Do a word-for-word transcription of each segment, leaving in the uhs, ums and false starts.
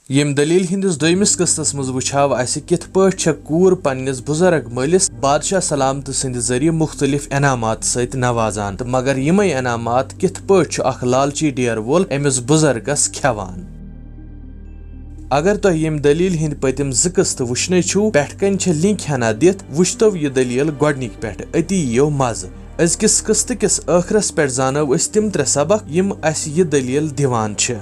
ییٚمہِ دٔلیٖل ہٕنٛدِس دوٚیمِس قٕسطس منٛز وٕچھاو اَسہِ کِتھ پٲٹھۍ چھےٚ کوٗر پننِس بُزرگ مٲلِس بادشاہ سلامتہٕ سٕنٛدِ ذٔریعہٕ مُختٔلِف انعامات سۭتۍ نوازان، تہٕ مگر یِمے انعامات کِتھ پٲٹھۍ چھُ اکھ لالچی ڈیرٕ وول أمِس بُزرگس کھٮ۪وان۔ اگر تۄہہِ ییٚمہِ دٔلیٖل ہٕنٛدۍ پٔتِم زٕ قٕسطہٕ وٕچھنٕے چھِو، پٮ۪ٹھ کنہِ چھےٚ لِنک ہنا دِتھ، وٕچھتو یہِ دٔلیٖل گۄڈٕنِکۍ پٮ۪ٹھٕ، أتی یِیو مزٕ۔ أزکِس قٕسطہٕ کِس ٲخرس پٮ۪ٹھ زانو أسۍ تِم ترٛےٚ سبق، یِم اَسہِ یہِ دٔلیٖل دِوان چھِ۔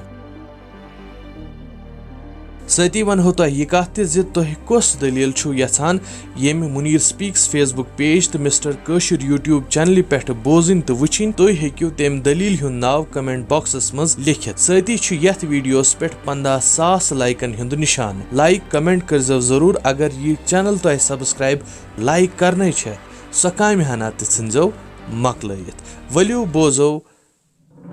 سۭتی ونہو تۄہہِ یہِ کتھ تہِ زِ تُہۍ کۄس دٔلیٖل چھِو یژھان ییٚمہِ منیٖر سپیکس Facebook page تہٕ مسٹر کٲشُر YouTube چینلہِ پٮ۪ٹھٕ بوزٕنۍ تہٕ وٕچھِنۍ۔ تُہۍ ہیٚکِو تَمہِ دٔلیٖلہِ ہُنٛد ناو comment boxس منٛز لیکھِتھ۔ سۭتی چھُ یتھ ویڈیوس پٮ۪ٹھ پنٛداہ ساس لایکن ہُنٛد نشانہٕ۔ لایک، comment کٔرزیو ضروٗر۔ اگر یہِ چینل تۄہہِ سبسکرائب، لایک کرنے چھےٚ، سۄ کامہِ ہنا تہِ ژھٕنزیو مۄکلٲیِتھ۔ ؤلِو بوزو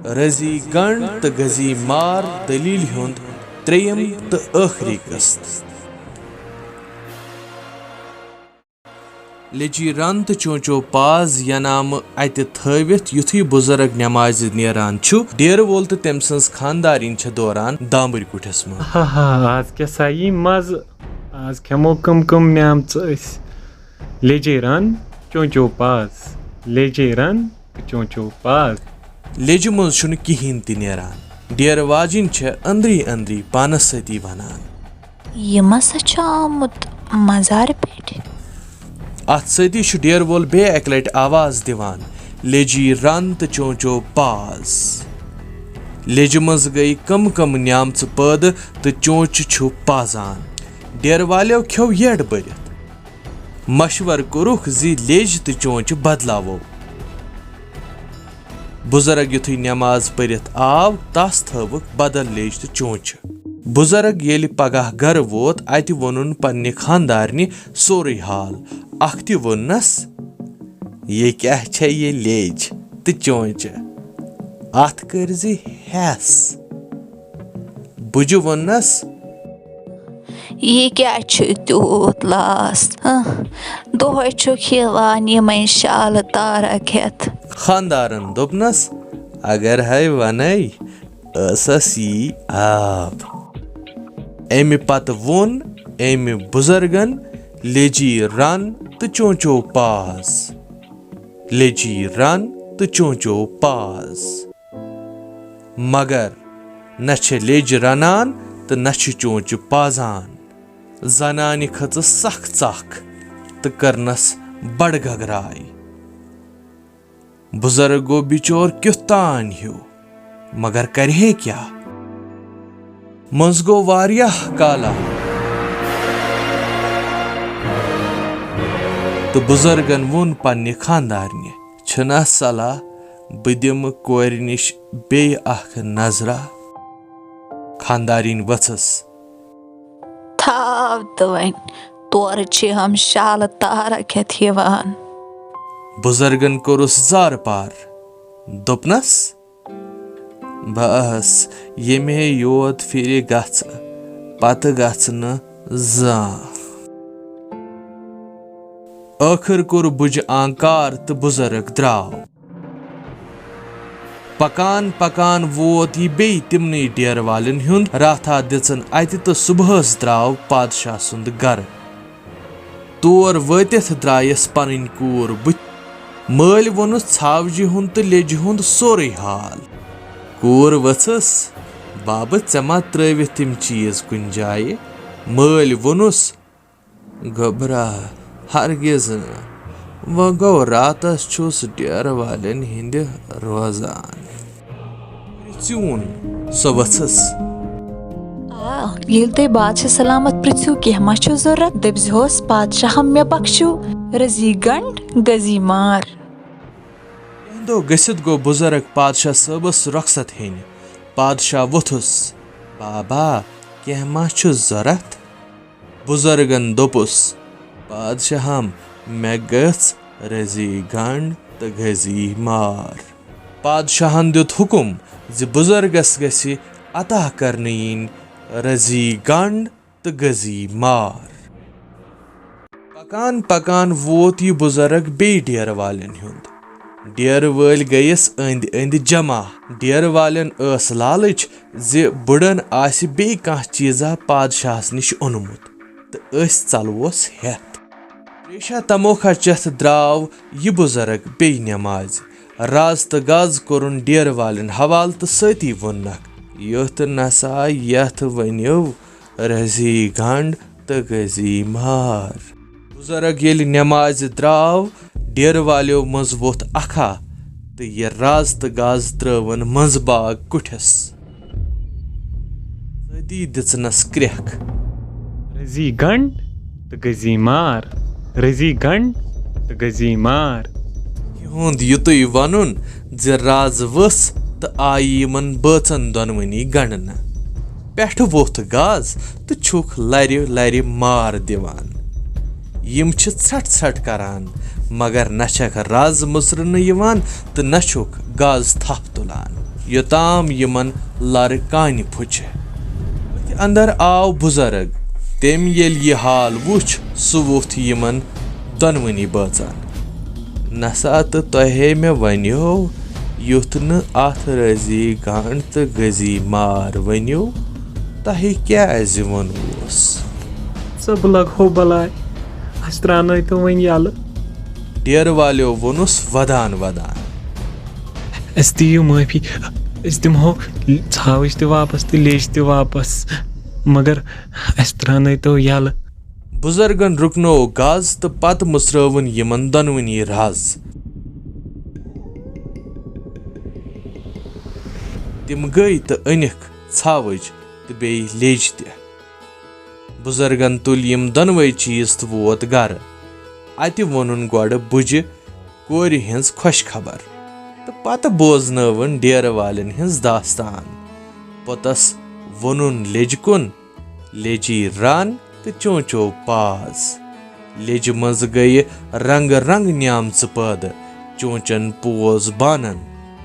رزی گنڈ تہٕ گزی مار دٔلیٖلہِ ہُنٛد ترٛیٚیِم تہٕ ٲخری قٕسط۔ لیجی رن تہٕ چونچو پاز ینامہٕ اتہِ تھٲوِتھ یُتھُے بُزرگ نمازِ نیران چھُ، ڈیرٕ وول تہٕ تٔمۍ سٕنٛز خانٛدارِنۍ چھےٚ دوران دامبٕرۍ کُٹھِس منٛز۔ ہا ہا، آز کیٛاہ سا یی مزٕ، آز کھٮ۪مو کٕم کٕم نیمژٕ أسۍ۔ لیجے رن، چونچو پاز، لیجے رن، چونچو پاز۔ لیجہِ منٛز چھُنہٕ کِہیٖنۍ تہِ نیران۔ ڈیرٕ واجِنۍ چھےٚ أنٛدری أنٛدری پانس سۭتی ونان۔ یہِ ما سا چھُ آمُت مزارٕ پٮ۪ٹھ؟ اتھ سۭتی چھُ ڈیرٕ وول بیٚیہِ اکہِ لٹہِ آواز دِوان، لیجی رن تہٕ چونچو پاز۔ لیجہِ منٛز گٔیہِ کم کم نیامژٕ پٲدٕ تہٕ چونچہٕ چھُ پازان۔ ڈیرٕ والیو کھیوٚو یٔڈ بٔرِتھ۔ مشورٕ کوٚرُکھ زِ لیج تہٕ چونچہٕ بدلاوو۔ بُزرگ یُتھُے نٮ۪ماز پٔرِتھ آو، تس تھٲوٕکھ بدل لیج تہٕ چونچہٕ۔ بُزرگ ییٚلہِ پگاہ گرٕ ووت، اتہِ ووٚنُن پننہِ خانٛدارنہِ سورُے حال۔ اکھ تہِ ووٚننس، "یہِ کیٛاہ چھےٚ یہِ لیج تہٕ چونچہٕ؟ اتھ کٔرزِ ہٮ۪س۔" بُجہِ ووٚننس، "یہِ کیٛاہ چھُ تیوٗت لاس؟ ہہ؟ دۄہے چھُکھ یِوان یِمے شالہٕ تارک ہٮ۪تھ۔" خانٛدارن دوٚپنس، "اگر ہے ونے، ٲسس یی آب۔" امہِ پتہٕ ووٚن أمۍ بُزرگن، "لیجی رن تہٕ چونچو پاز، لیجی رن تہٕ چونچو پاز۔" مگر نہ چھےٚ لیج رنان تہٕ نہ چھِ چونچہٕ پازان۔ زنانہِ کھٔژٕس سخ ژکھ تہٕ کٔرنس بڑٕ گگراے۔ بُزرگ گوٚو بِچور کیُتھ تان ہیوٗ، مگر کرِہے کیٛاہ؟ منٛز گوٚو واریاہ کالا، تہٕ بُزرگن ووٚن پننہِ خانٛدارنہِ، "چھُنا صلاح بہٕ دِمہٕ کورِ نِش بیٚیہِ اکھ نظرا؟" خانٛدارِنۍ ؤژھٕس۔ تھاو تہٕ وۄنۍ، تورٕ چھِ ہم شالہٕ تارک ہٮ۪تھ یِوان۔ بُزرگن کوٚرُس زارٕ پار۔ دوٚپنس، "بس، ییٚمے یوت پھِرِ گژھٕ، پتہٕ گژھٕ نہٕ زانٛہہ۔" ٲخٕر کوٚر بُجہِ آنکار تہٕ بُزرگ درٛاو۔ پکان پکان ووت یہِ بیٚیہِ تِمنٕے ڈیرٕ والٮ۪ن ہُنٛد راتھا دِژٕن اتہِ تہٕ صُبحس درٛاو پادشاہ سُنٛد گرٕ۔ تور وٲتِتھ درٛایس پنٕنۍ کوٗر بُتھِ۔ مٲلۍ ووٚنُس ژھاوجہِ ہُنٛد تہٕ لیجہِ ہُنٛد سورُے حال۔ کوٗر ؤژھٕس، "بابہٕ، ژےٚ ما ترٲوِتھ تِم چیٖز کُنہِ جایہِ؟" مٲلۍ ووٚنُس، "گوٚبرا، ہرگز نہٕ۔ وۄنۍ گوٚو راتس چھُس ڈیرٕ والٮ۪ن ہِنٛدِ روزان۔" پرٛژھیوٗن سۄ ؤژھٕس۔ آ، ییٚلہِ تُہۍ بادشاہ سلامت پرٛژھِو، کینٛہہ ما چھُ ضروٗرت، دٔپزِہوس، "پادشاہم مےٚ بخشِو رزی گنڈ گزی مار۔" کینٛہہ دۄہ گٔژھِتھ گوٚو بُزرگ پادشاہ صٲبس رۄخصت ہیٚنہِ۔ پادشاہ ووٚتھُس، "بابا، کینٛہہ ما چھُ ضروٗرت؟" بُزرگن دوٚپُس، "پادشاہم، مےٚ گٔژھ رزی گنڈ تہٕ گزی مار۔" پادشاہن دیُت حُکم زِ بُزرگس گژھِ عطا کرنہٕ یِنۍ رزی گنڈ تہٕ گزی مار۔ پکان پکان ووت یہِ بُزرگ بیٚیہِ ڈیرٕ والٮ۪ن ہُنٛد۔ ڈیرٕ وٲلۍ گٔیَس أنٛدۍ أنٛدۍ جمع۔ ڈیرٕ والٮ۪ن ٲس لالٕچ زِ بُڈن آسہِ بیٚیہِ کانٛہہ چیٖزا پادشاہس نِش اوٚنمُت تہٕ أسۍ ژلوس ہٮ۪تھ۔ تریشا تموکھا چٮ۪تھ درٛاو یہِ بُزرگ بیٚیہِ نٮ۪مازِ۔ راز تہٕ گاز کوٚرُن ڈیرٕ والٮ۪ن حوالہٕ تہٕ سۭتی ووٚننکھ، "یُتھ نسا یتھ ؤنِو رزی گنڈ تہٕ گزی مار۔" بُزرگ ییٚلہِ نٮ۪مازِ درٛاو، ڈیرٕ والیو منٛز ووٚتھ اکھا تہٕ یہِ راز تہٕ گاز ترٲوٕن منٛزٕ باگ کُٹھِس۔ سۭتی دِژنس کرٛٮ۪کھ۔ رزی گنڈ تہٕ گزی مار، رزی گنڈ تہٕ گزی مار۔ یِہُنٛد یُتُے ونُن زِ راز ؤژھ تہٕ آیہِ یِمن بٲژن دۄنوٕنی گنڈنہٕ۔ پٮ۪ٹھٕ ووٚتھ گاز تہٕ چھُکھ لرِ لرِ مار دِوان۔ یِم چھِ ژھرٹ ژھرٹ کران، مگر نہ چھکھ راز مٕژرنہٕ یِوان تہٕ نہ چھُکھ گاز تھپھ تُلان، یوٚتام یِمن لرٕ کانہِ پھُچہِ۔ أتھۍ اندر آو بُزرگ۔ تٔمۍ ییٚلہِ یہِ حال وُچھ، سُہ ووٚتھ یِمن دۄنوٕنی بٲژن۔ "نسا تہٕ تۄہے مےٚ ونیو، یُتھ نہٕ اتھ رزی گنڈ تہٕ گزی مار ؤنِو، تۄہہِ کیازِ ووٚنوس؟" ژٕ بہٕ لگہو بلاے، اسہِ ترٛاونٲیتو وۄنۍ یلہٕ۔ ڈیرٕ والیو ووٚنُس ودان ودان۔ اسہِ دِیِو معٲفی، أسۍ دِمہو ژھاوٕج تہِ واپس تہٕ لیٚج تہِ واپس، مگر اسہِ ترٛاونٲیتو یلہٕ۔ بُزرگن رُکنوو گاز تہٕ پتہٕ مٕژرٲوٕن یِمن دۄنوٕنی راز۔ تِم گٔے تہٕ أنِکھ ژھاوٕج تہٕ بیٚیہِ لیٚج تہِ۔ بُزرگن تُلۍ یِم دۄنوَے چیٖز تہٕ ووت گرٕ۔ اَتہِ ووٚنُن گۄڈٕ بُجہِ کورِ ہٕنٛز خۄش خبر تہٕ پتہٕ بوزنٲوٕن ڈیرٕ والٮ۪ن ہٕنٛز داستان۔ پوٚتُس ووٚنُن لیٚجہِ کُن، "لیٚجی رن تہٕ چونچو پاز۔" لیٚجہِ منٛز گٔیہِ رنگہٕ رنگہٕ نیامژٕ پٲدٕ، چونچن پوز بانن۔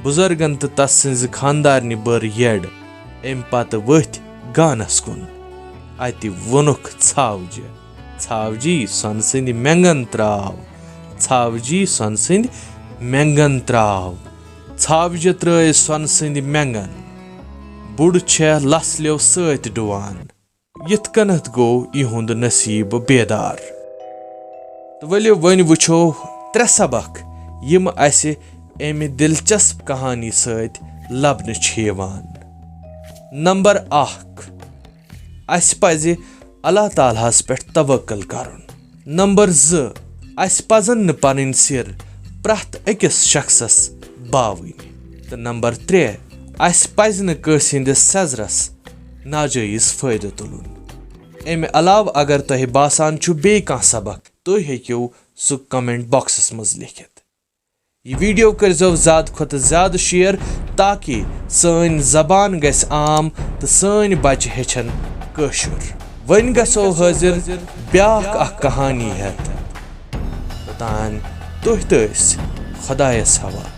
بُزرگن تہٕ تس سٕنزِ خاندارنہِ بٔر یٔڈ۔ امہِ پتہٕ ؤتھۍ گانس کُن۔ اتہِ وونُکھ ژھاوجہِ، "ژھاوجی سۄنہٕ سٕندۍ مٮ۪نگن تراو، ژھاوجی سۄنہٕ سٕندۍ مٮ۪نگن تراو۔" ژھاوجہِ ترٲے سۄنہٕ سٕندۍ مٮ۪نگن۔ بُڈ چھےٚ لژھلیو سۭتۍ ڈُوان۔ یِتھ کٔنتھ گوٚو یِہُنٛد نصیٖب بیدار۔ تہٕ ؤلِو وۄنۍ وٕچھو ترٛےٚ سبق، یِم اسہِ امہِ دلچسپ کہانی سۭتۍ لبنہٕ چھِ یِوان۔ نمبر اکھ، اسہِ پزِ اللہ تعالیٰ ہس پٮ۪ٹھ توکل کرُن۔ نمبر زٕ، اسہِ پزن نہٕ پنٕنۍ سِر پرٛٮ۪تھ أکِس شخصس باوٕنۍ۔ تہٕ نمبر ترٛےٚ، اسہِ پزِ نہٕ کٲنٛسہِ ہٕنٛدِس سٮ۪زرس ناجٲیز فٲیدٕ تُلُن۔ امہِ علاوٕ اگر تۄہہِ باسان چھُ بیٚیہِ کانٛہہ سبق، تُہۍ ہیٚکِو سُہ comment boxس منٛز لیکھِتھ۔ یہِ video کٔرۍزیو زیادٕ کھۄتہٕ زیادٕ share تاکہِ سٲنۍ زبان گژھِ عام تہٕ سٲنۍ بچہِ ہیٚچھن کٲشُر۔ وۄنۍ گژھو حٲضِر بیٛاکھ اکھ کہانی ہٮ۪تھ۔ توٚتام تُہۍ تہٕ أسۍ خۄدایس حوالہٕ۔